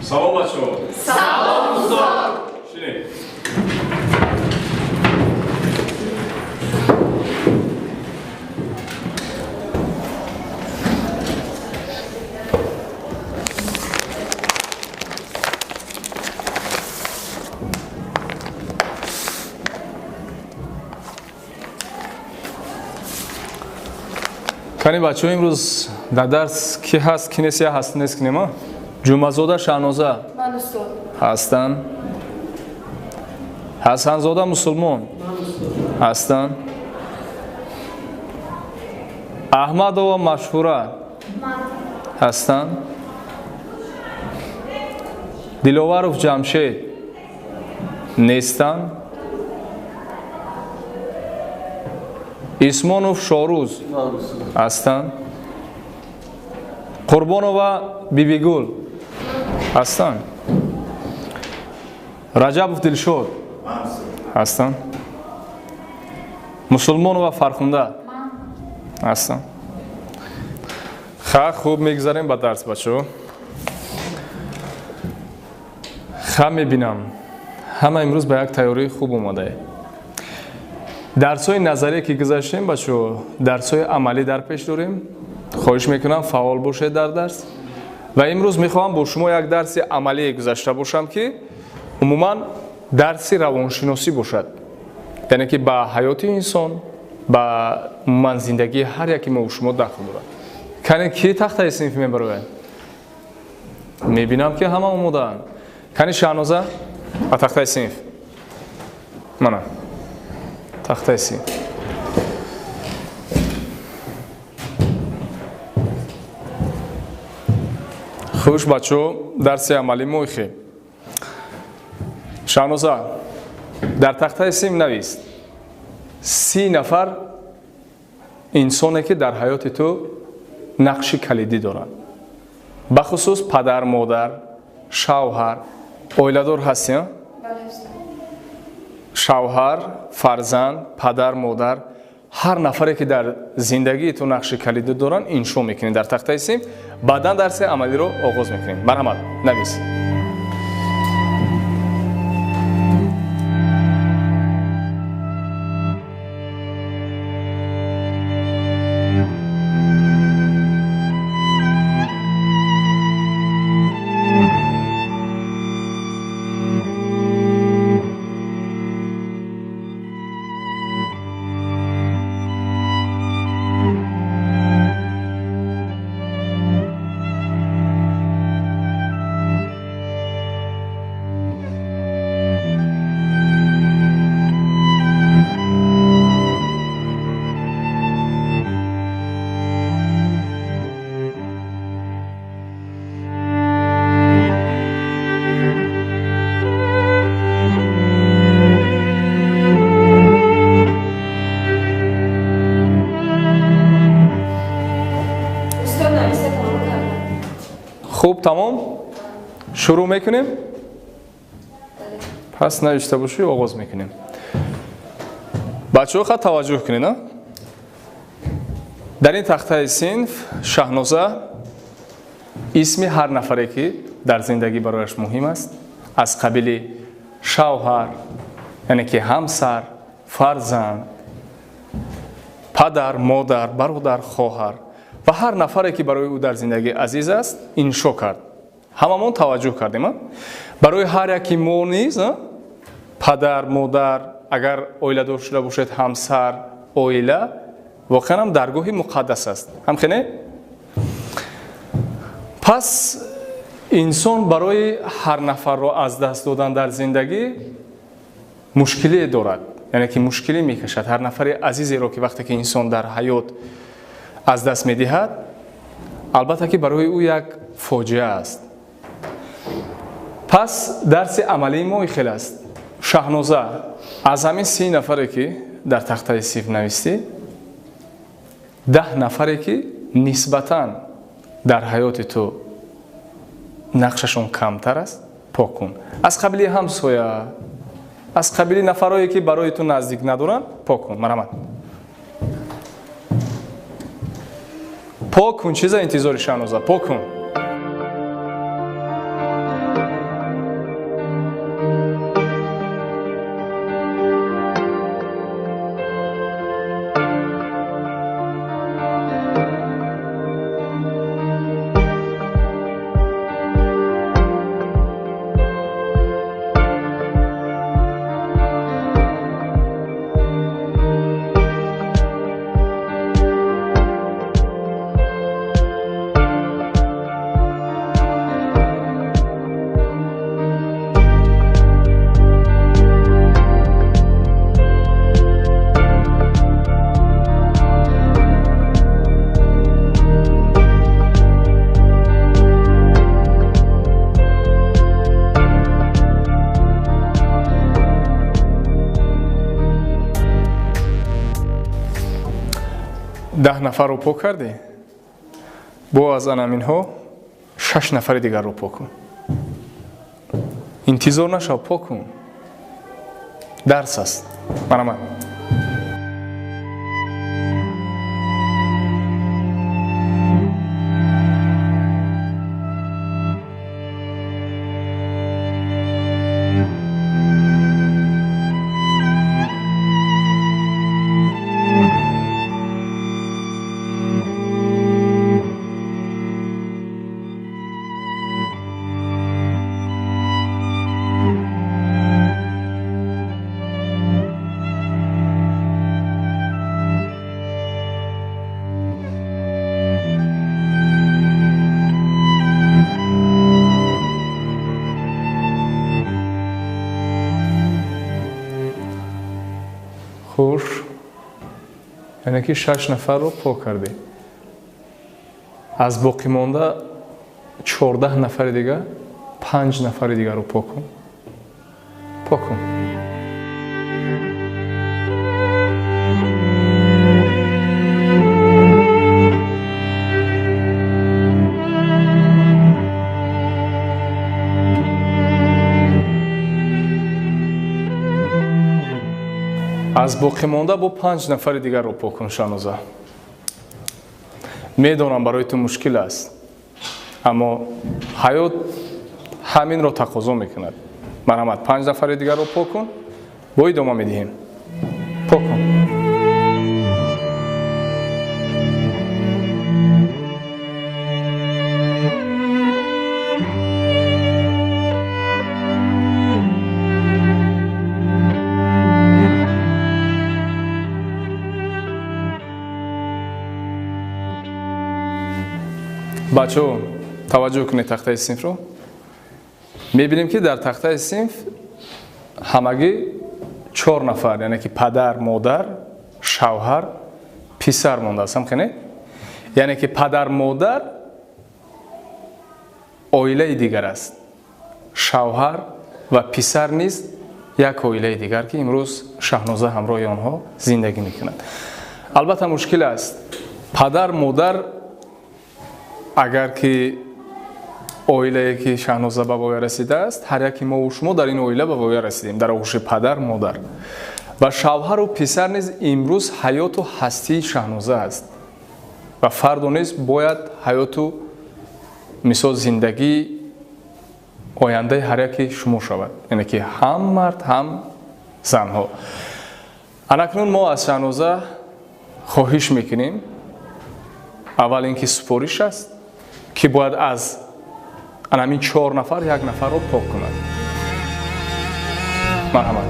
Салом, бачаҳо. Салом, устод. Шинед. Кани, бачаҳо, имрӯз дар дарс ки ҳаст, ки нест? Я ҳаст, нест кинема. Ҷумъазода Шаҳноза. Ман, устод. Ҳастанд. Ҳасанзода Мусулмон ҳастанд. Аҳмадова Машҳура ҳастанд. Диловаров Ҷамшед нестанд. Исмонов Шорӯз ҳастанд. Қурбонова Бибигул ҳастанд. Раҷабов Дилшод ҳастанд. Мусулмонова Фархунда ҳастанд. Ха, хуб, мегузарем ба дарс, бачаҳо. Ха, мебинам, ҳама имрӯз ба як тайёрии хуб омадаед. Дарсҳои назарие ки гузаштем, бачаҳо, дарсҳои амалӣ дар пеш дорем. Хоҳиш мекунам, фаъол бошед дар дарс. Ва имрӯз мехоҳам бо шумо як дарси амалие гузашта бошам, ки умуман дарси равоншиносӣ бошад, яъне ки ба ҳаёти инсон, ба умуман зиндагии ҳар яке мо шумо дахл дорад. Кане, ки тахтаи синф мебарояд? Мебинам, ки ҳама омодаанд. Кани, Шаҳноза, ба тахтаи синф. Мана тахтаи синф. Хуш, бачаҳо, дарси амалӣ моихе. Шаҳноза, дар тахтаи синф навист 30 нафар инсоне, ки дар ҳаёти ту нақши калидӣ доранд, бахусус падар, модар, шавҳар. Оиладор ҳастӣ? Шавҳар, фарзанд, падар, модар, ҳар нафаре, ки дар зиндагии ту нақши калидӣ доранд, иншо мекунед дар тахтаи синф. Баъдан дарси амалиро оғоз мекунем. Марҳамат, навис. Устод, нависта тамом кардам. Хуб, тамом, шурӯъ мекунем. Пас навишта бошӣ, оғоз мекунем. Бачаҳо, хат таваҷҷӯҳ кунед, а? Дар ин тахтаи синф, Шаҳноза, исми ҳар нафаре, ки дар зиндагӣ барояш муҳим аст, аз қабили шавҳар, яъне ки ҳамсар, фарзанд, падар, модар, бародар, хоҳар ва ҳар нафаре, ки барои ӯ дар зиндагӣ азиз аст, иншо кард. Ҳамамон таваҷҷӯҳ кардем, а? Барои ҳар яки мо низ, а, падар, модар, агар оиладор шуда бошед, ҳамсар, оила воқеан ҳам даргоҳи муқаддас аст, ҳамхене? Пас инсон барои ҳар нафарро аз даст додан дар зиндагӣ мушкилие дорад, яъне ки мушкилӣ мекашад. Ҳар нафари азизеро, ки вақте ки инсон дар ҳаёт аз даст медиҳад, албатта ки барои ӯ як фоҷиа аст. Пас дарси амалии мо хел аст. Шаҳноза, аз ҳамин 30 нафаре, ки дар тахтаи синф навистӣ, 10 нафаре, ки нисбатан дар ҳаёти ту нақшашон камтар аст, пок кун. Аз қабили ҳамсоя, аз қабили нафарое, ки барои ту наздик надоранд, пок кун. Марҳамат, пок кун. Чиза интизори, Шаҳноза? Пок кун. 10 нафарро пок кардӣ, бо аз анаминҳо 6 нафари дигарро пок кун. Интизор нашав, пок кун. Дарс аст. Марҳамат. Хуш, яъне ки 6 нафарро пок кардӣ. Аз боқимонда 14 нафари дигар, 5 нафари дигарро пок кун. Пок кун. Аз боқимонда бо 5 нафари дигарро пок кун, Шаҳноза. Медонам барои ту мушкил аст, аммо ҳаёт ҳаминро тақозо мекунад. Марҳамат, 5 нафари дигарро пок кун, бо идома медиҳем. Пок кун. Бачаҳо, таваҷҷӯҳ кунед тахтаи синфро. Мебинем ки дар тахтаи синф ҳамагӣ 4 нафар, яъне ки падар, модар, шавҳар, писар мондааст. Ҳамхене? Яъне ки падар, модар оилаи дигар аст. Шавҳар ва писар низ як оилаи дигар, ки имрӯз Шаҳноза ҳамроҳи онҳо зиндагӣ мекунад. Албатта мушкил аст. Падар, модар, агар ки оилае ки Шаҳноза ба воя расидааст, ҳар яки мову шумо дар ин оила ба воя расидем, дар оғӯши падар, модар. Ва шавҳару писар низ имрӯз ҳаёту ҳастии Шаҳноза аст ва фардо низ бояд ҳаёту мисол зиндагии ояндаи ҳар яки шумо шавад, яъне ки ҳам мард, ҳам занҳо. Анакнун мо аз Шаҳноза хоҳиш мекунем, аввал ин ки супориш аст ки бояд аз анамин 4 нафар як нафарро пок кунад. Марҳамат.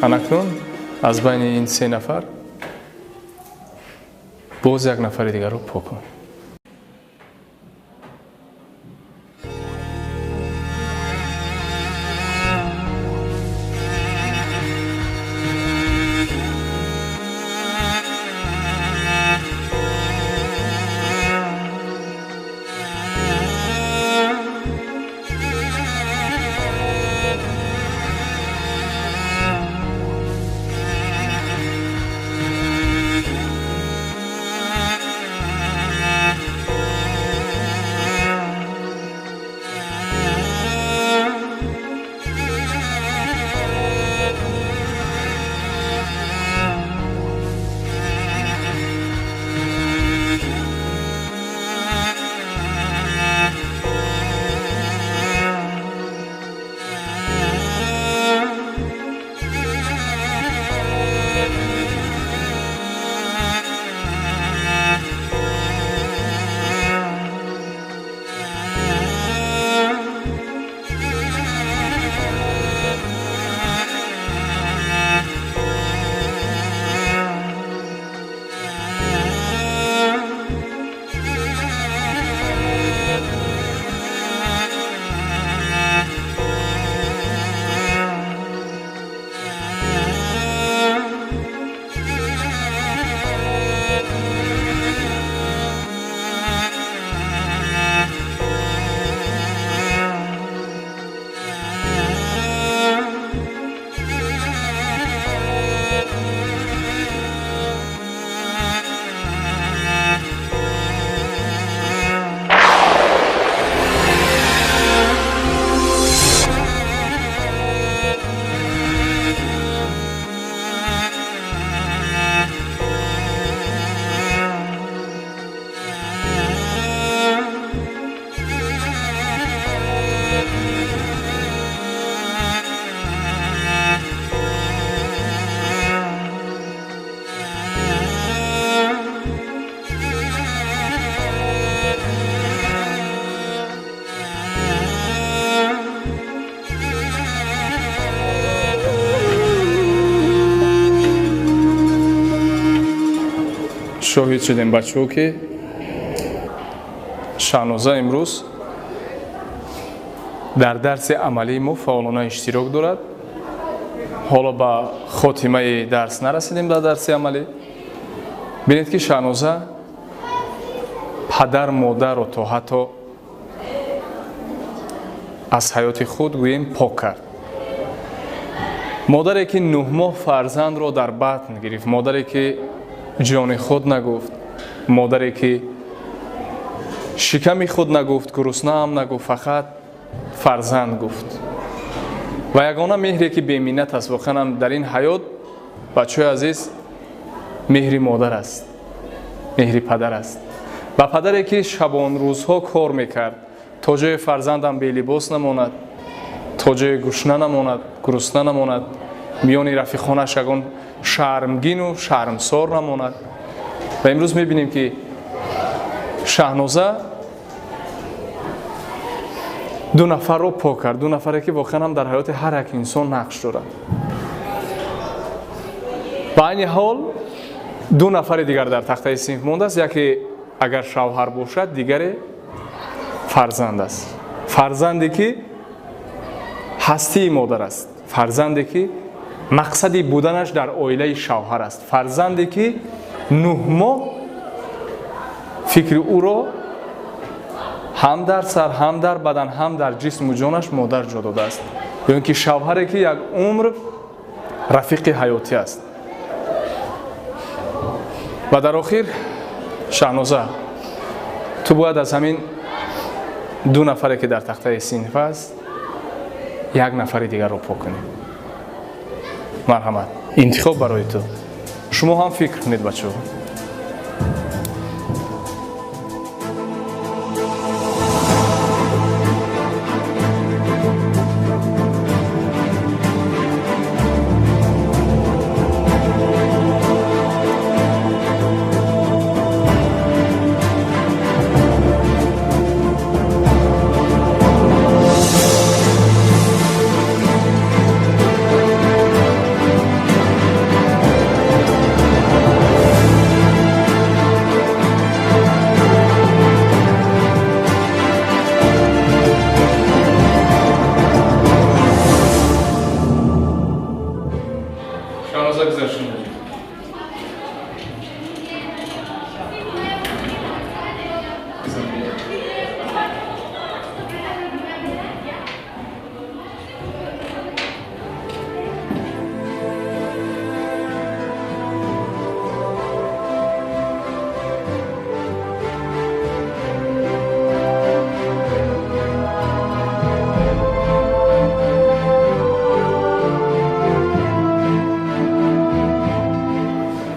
Анакнун аз байни ин 3 нафар боз як нафари дигарро пок кун. Шоҳид шудем, бачаҳо, ки Шаҳноза имрӯз дар дарси амалии мо фаъолона иштирок дорад. Ҳоло ба хотимаи дарс нарасидем дар дарси амалӣ. Бинед, ки Шаҳноза падар модарро то ҳатто аз ҳаёти худ гӯем пок кард. Модаре, ки 9 моҳ фарзандро дар батн гирифт, модаре, ки ҷони худ нагуфт, модаре, ки шиками худ нагуфт, гуруснаам нагуфт, фақат фарзанд гуфт. Ва ягона меҳре, ки беминнат аст воқеан дар ин ҳаёт, бачаҳои азиз, меҳри модар аст, меҳри падар аст. Ва падаре, ки шабонрӯзҳо кор мекард то ҷои фарзандам белибос намонад, то ҷои гушна намонад, гурусна намонад, миёни рафиқонаш ягон шармгину шармсор намонад. Ва имрӯз мебинем, ки Шаҳноза 2 нафарро пок кард, 2 нафаре, ки воқеан ҳам дар ҳаёти ҳар як инсон нақш дорад. Ба айни ҳол 2 нафари дигар дар тахтаи синф мондааст. Яке агар шавҳар бошад, дигаре фарзанд аст. Фарзанде, ки ҳастии модар аст, фарзанде, ки мақсади буданаш дар оилаи шавҳар аст, фарзанде, ки 9 моҳ фикри ӯро ҳам дар сар, ҳам дар бадан, ҳам дар ҷисму ҷонаш модар ҷо додааст. Ё ин ки шавҳаре, ки як умр рафиқи ҳаётӣ аст. Ва дар охир, Шаҳноза, ту бояд аз ҳамин 2 нафаре, ки дар тахтаи синф аст, як нафари дигарро пок кунӣ. Марҳамат, интихоб барои ту. Шумо ҳам фикр кунед, бачаҳо.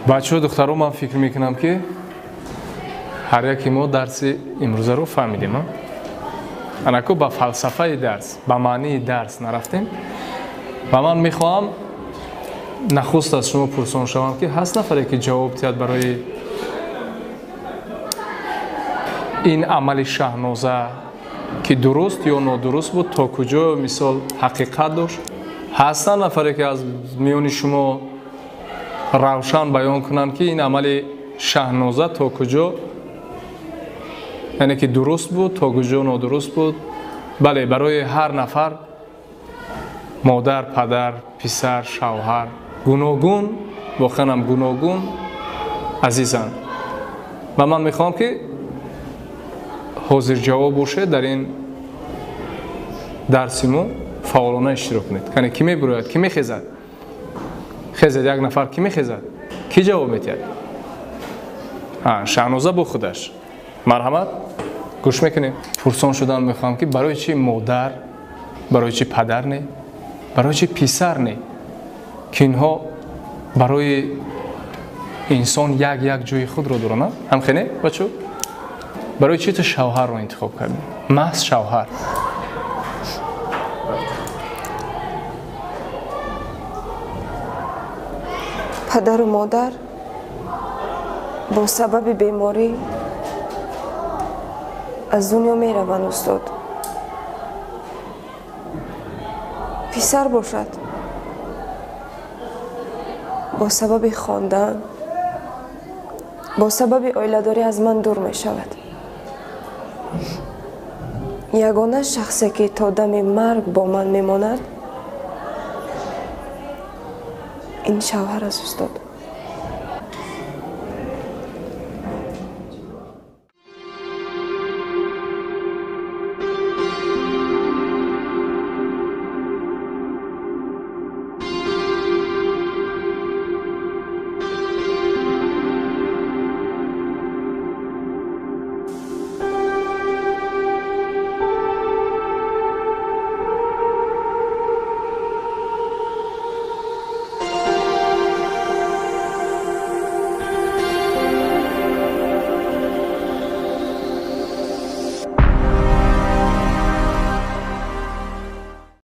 Бачаҳо, духтаро, ман фикр мекунам, ки ҳар яке мо дарси имрӯзаро фаҳмидем. Анаку ба фалсафаи дарс, ба маънии дарс нарафтем. Ва ман мехоҳам нахуст аз шумо пурсон шавам, ки ҳаст нафаре, ки ҷавоб диҳад барои ин амали Шаҳноза, ки дуруст ё нодуруст буд, то куҷо мисол ҳақиқат дошт? Ҳастанд нафаре, ки аз миёни шумо равшан баён кунанд, ки ин амали Шаҳноза то куҷо, яъне ки дуруст буд, то куҷо нодуруст буд? Бале, барои ҳар нафар модар, падар, писар, шавҳар гуногун, воқеан ҳам гуногун азизанд. Ва ман мехоҳам, ки ҳозирҷавоб бошед, дар ин дарси мо фаъолона иштирок кунед. Яъне ки мебурояд, ки мехезад? Хезад як нафар, ки мехезад? Ки ҷавоб медиҳад? Шаҳноза бо худаш. Марҳамат, гӯш мекунем. Пурсон шудан мехоҳам, ки барои чӣ модар, барои чӣ падар не, барои чӣ писар не, ки инҳо барои инсон як як ҷои худро доранд. Ҳамхе не, бачо? Барои чӣ ту шавҳарро интихоб кардӣ? Маҳз шавҳар. Падару модар бо сабаби беморӣ аз дунё мераванд, устод. Писар бошад бо сабаби хондан Бо сабаби оиладорӣ аз ман дур мешавад. Ягона шахсе, ки то дами марг бо ман мемонад, ин шавҳар аст, устод.